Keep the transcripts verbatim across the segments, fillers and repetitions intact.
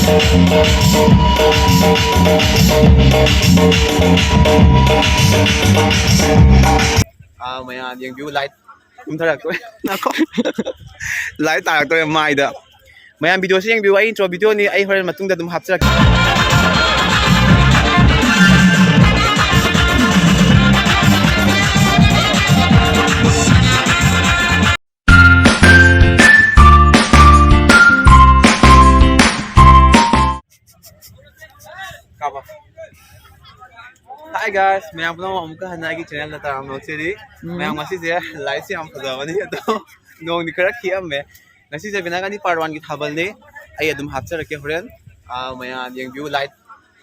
ꯑꯥ, ꯃꯌꯥꯝ ꯌꯦꯡꯕꯤꯌꯨ, light ꯀꯨꯝꯊꯔꯛꯇꯣꯔꯦ꯫ ꯉꯥꯏꯈꯣ꯫ Light ꯇꯥꯔꯛꯇꯣꯔꯦ ꯃꯥꯏꯗ꯫ ꯃꯌꯥꯝ videoꯁꯤ ꯌꯦꯡꯕꯤꯌꯨ, ꯑꯩ intro videoꯅꯤ, ꯑꯩ ꯍꯣꯔꯦꯟ ꯃꯇꯨꯡꯗ ꯑꯗꯨꯝ ꯍꯥꯞꯆꯔꯛꯀꯦ꯫ ꯀꯥꯞꯄꯣ꯫ Hi guys, ꯃꯌꯥꯝ ꯄꯨꯝꯅꯃꯛ ꯑꯃꯨꯛꯀ ꯍꯟꯅ ꯑꯩꯒꯤ channelꯗ ꯇꯔꯥꯝꯅ ꯑꯣꯛꯆꯔꯤ꯫ ꯎꯝ꯫ ꯃꯌꯥꯝ, ꯉꯁꯤꯁꯦ lightꯁꯦ ꯌꯥꯝ ꯐꯖꯕꯅꯤ, ꯑꯗꯣ ꯅꯣꯡꯗꯤ ꯈꯔ ꯈꯤꯛꯑꯝꯃꯦ꯫ ꯉꯁꯤꯁꯦ ꯕꯤꯅꯥꯒꯥꯅꯤ part oneꯒꯤ ꯊꯥꯕꯜꯅꯤ꯫ ꯑꯩ ꯑꯗꯨꯝ ꯍꯥꯞꯆꯔꯛꯀꯦ ꯍꯣꯔꯦꯟ꯫ ꯑꯥ, ꯃꯌꯥꯝ ꯌꯦꯡꯕꯤꯌꯨ, light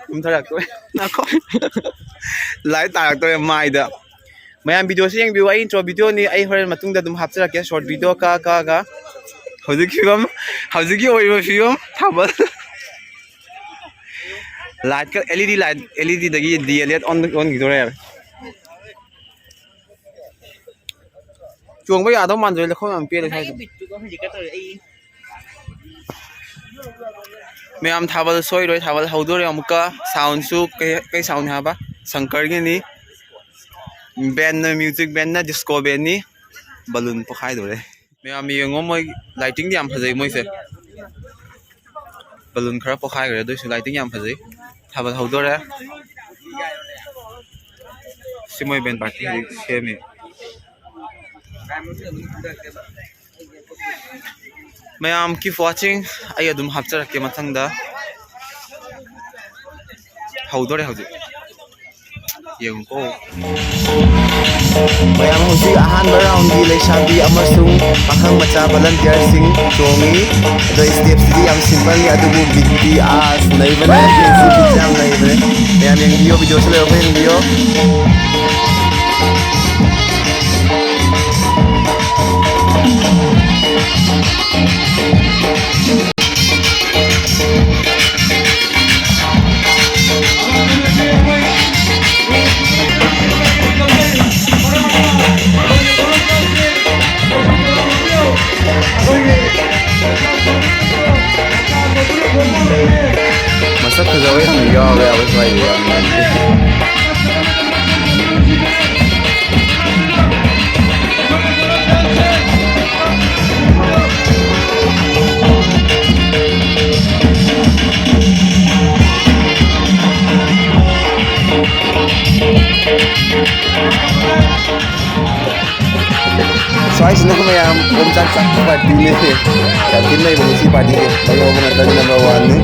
ꯀꯨꯝꯊꯔꯛꯇꯣꯔꯦ꯫ ꯉꯥꯏꯈꯣ꯫ Light ꯇꯥꯔꯛꯇꯣꯔꯦ ꯃꯥꯏꯗ꯫ ꯃꯌꯥꯝ videoꯁꯤ ꯌꯦꯡꯕꯤꯌꯨ, ꯑꯩ intro videoꯅꯤ, ꯑꯩ ꯍꯣꯔꯦꯟ ꯃꯇꯨꯡꯗ ꯑꯗꯨꯝ ꯍꯥꯞꯆꯔꯛꯀꯦ short video ꯀꯛꯑ ꯀꯛꯑꯒ꯫ ꯍꯧꯖꯤꯛ ꯐꯤꯕꯝ, ꯍꯧꯖꯤꯛꯀꯤ ꯑꯣꯏꯔꯤꯕ ꯐꯤꯕꯝ ꯊꯥꯕꯜ꯫ Lightꯀ LED light, LEDꯗꯒꯤ D LED on ꯑꯣꯟꯈꯤꯗꯣꯔꯦ꯫ ꯆꯣꯡꯕ ꯌꯥꯗꯧ ꯃꯥꯟꯗ꯭ꯔꯦ, ꯂꯩꯈꯣꯝ ꯌꯥꯝ ꯄꯦꯜꯂꯦ ꯁ꯭ꯋꯥꯏꯁꯦ꯫ ꯃꯌꯥꯝ ꯊꯥꯕꯜ ꯁꯣꯏꯔꯣꯏ, ꯊꯥꯕꯜ ꯍꯧꯗꯣꯔꯦ ꯑꯃꯨꯛꯀ꯫ Soundꯁꯨ ꯀꯩ, ꯀꯩ soundꯅꯤ ꯍꯥꯏꯕ? ꯁꯪꯀꯔꯒꯤꯅꯤ꯫ Bandꯅ, music bandꯅ disco bandꯅꯤ꯫ Balloon ꯄꯣꯈꯥꯏꯗꯣꯔꯦ꯫ ꯃꯌꯥꯝ ꯌꯦꯡꯉꯣ, ꯃꯣꯏ lightingꯗꯤ ꯌꯥꯝ ꯐꯖꯩ ꯃꯣꯏꯁꯦ꯫ Balloon ꯈꯔ ꯄꯣꯈꯥꯏꯈ꯭ꯔꯦ, ꯑꯗꯨꯏꯁꯨ lighting ꯌꯥꯝ ꯐꯖꯩ꯫ ꯊꯥꯕꯜ ꯍꯧꯗꯣꯔꯦ꯫ ꯁꯤ ꯃꯣꯏ band party ꯍꯧꯖꯤꯛ ꯁꯦꯝꯃꯤ꯫ ꯃꯌꯥꯝ keep watching, ꯑꯩ ꯑꯗꯨꯝ ꯍꯥꯞꯆꯔꯛꯀꯦ ꯃꯊꯪꯗ꯫ ꯍꯧꯗꯣꯔꯦ ꯍꯧꯖꯤꯛ꯫ ꯌꯦꯡꯉꯨꯀꯣ꯫ ꯃꯌꯥꯝ, ꯍꯧꯖꯤꯛ ꯑꯍꯥꯟꯕ roundꯒꯤ ꯂꯩꯁꯥꯕꯤ ꯑꯃꯁꯨꯡ ꯄꯥꯈꯪ ꯃꯆꯥ volunteerꯁꯤꯡ ꯆꯣꯡꯉꯤ꯫ ꯑꯗꯣ stepꯁꯤꯗꯤ ꯌꯥꯝ simpleꯅꯤ, ꯑꯗꯨꯕꯨ beatꯇꯤ ꯑꯁ ꯅꯩꯕꯅꯦ, dance beatꯁꯦ ꯌꯥꯝ ꯅꯩꯕꯅꯦ꯫ ꯃꯌꯥꯝ ꯌꯦꯡꯕꯤꯌꯣ, videoꯁꯤ ꯂꯣꯏꯔꯛꯄ ꯌꯦꯡꯕꯤꯌꯣ꯫ ꯃꯁꯛ ꯐꯖꯕ ꯌꯥꯝ ꯌꯥꯎꯔꯦ ꯍꯥꯏꯕ ꯁ꯭ꯋꯥꯏꯗ, ꯌꯥꯝ ꯅꯨꯡꯉꯥꯏꯇꯦ꯫ ꯁ꯭ꯋꯥꯏꯁꯤꯅ ꯃꯌꯥꯝ ꯄꯣꯝꯆꯥꯛ ꯆꯥꯛꯄ ꯄꯥꯔꯇꯤꯅꯦ꯫ ꯌꯥꯝ ꯊꯤꯅ ꯂꯩꯕꯅꯤ ꯁꯤ ꯄꯥꯔꯇꯤꯁꯦ꯫ ꯃꯌꯣꯝ ꯉꯥꯛꯇꯅꯤ, ꯅꯝꯕꯔ ꯋꯥꯟꯅꯤ꯫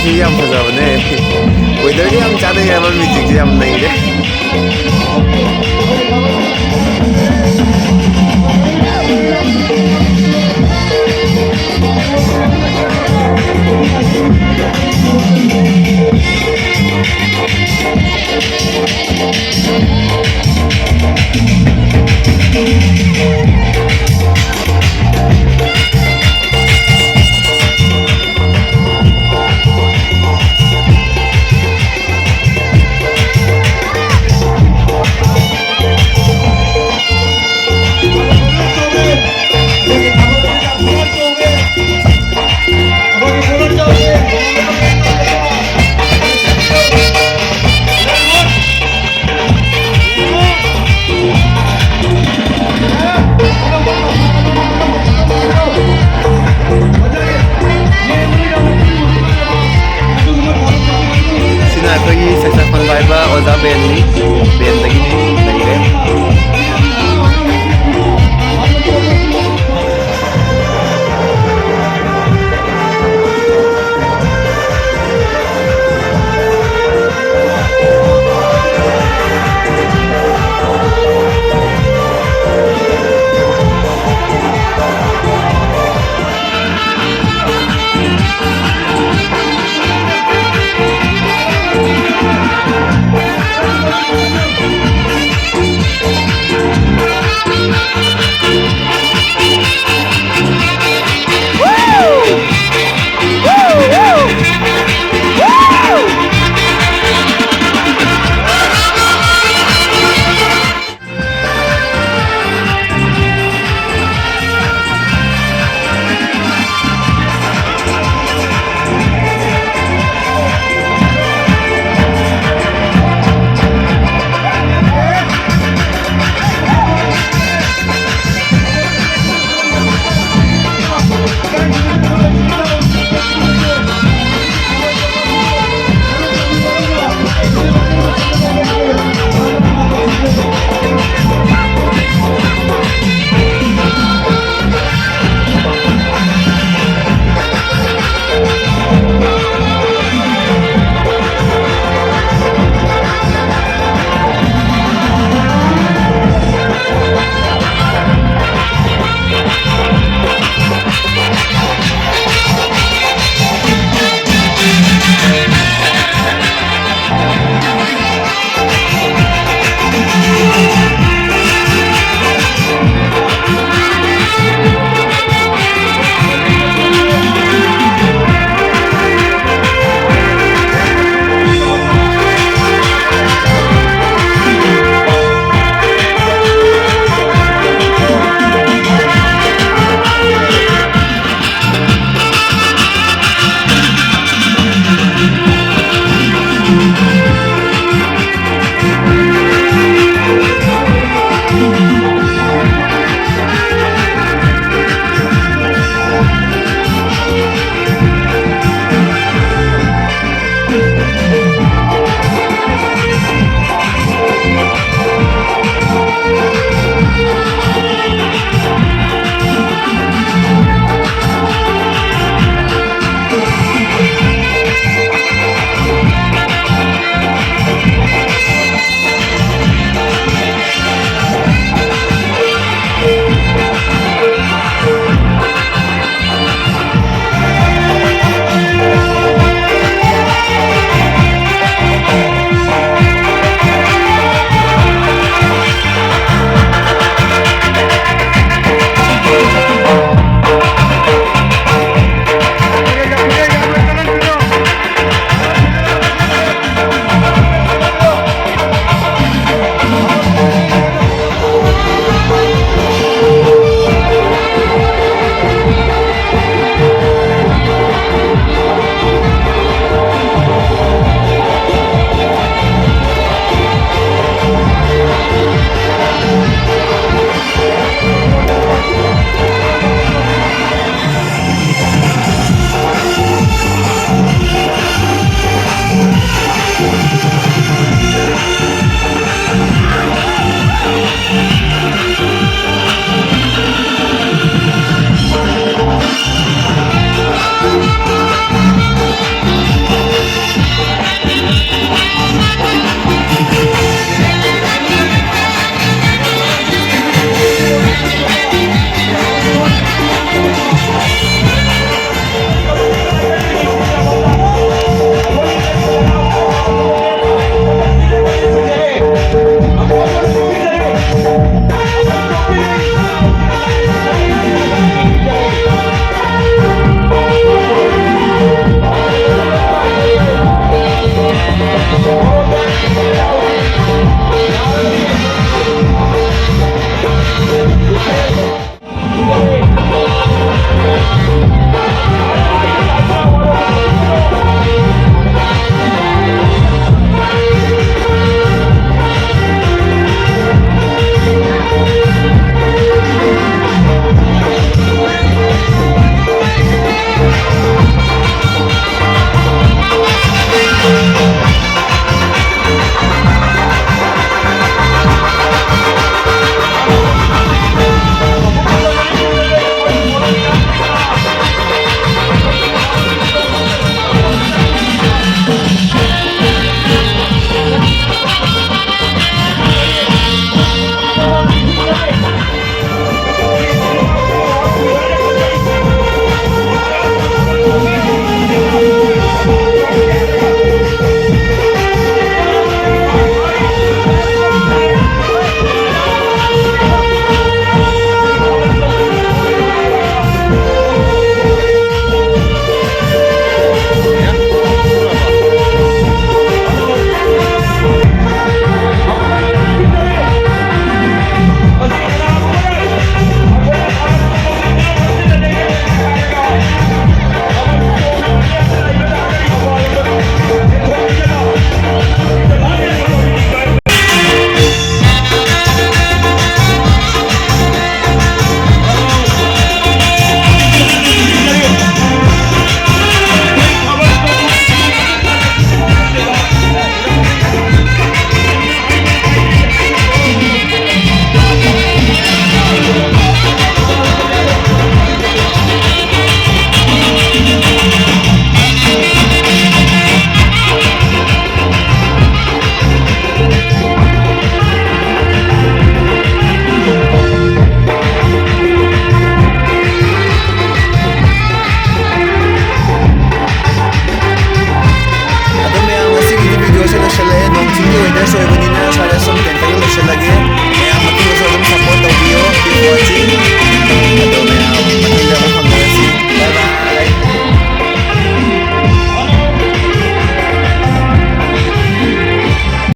ꯁꯤ ꯌꯥꯝ ꯐꯖꯕꯅꯦ꯫ ꯋꯦꯗꯔꯒ ꯌꯥꯝ ꯆꯥꯟꯅꯩ ꯍꯥꯏꯕ, ꯃ꯭ꯌꯨꯖꯤꯛꯁꯦ ꯌꯥꯝ ꯅꯩꯔꯦ꯫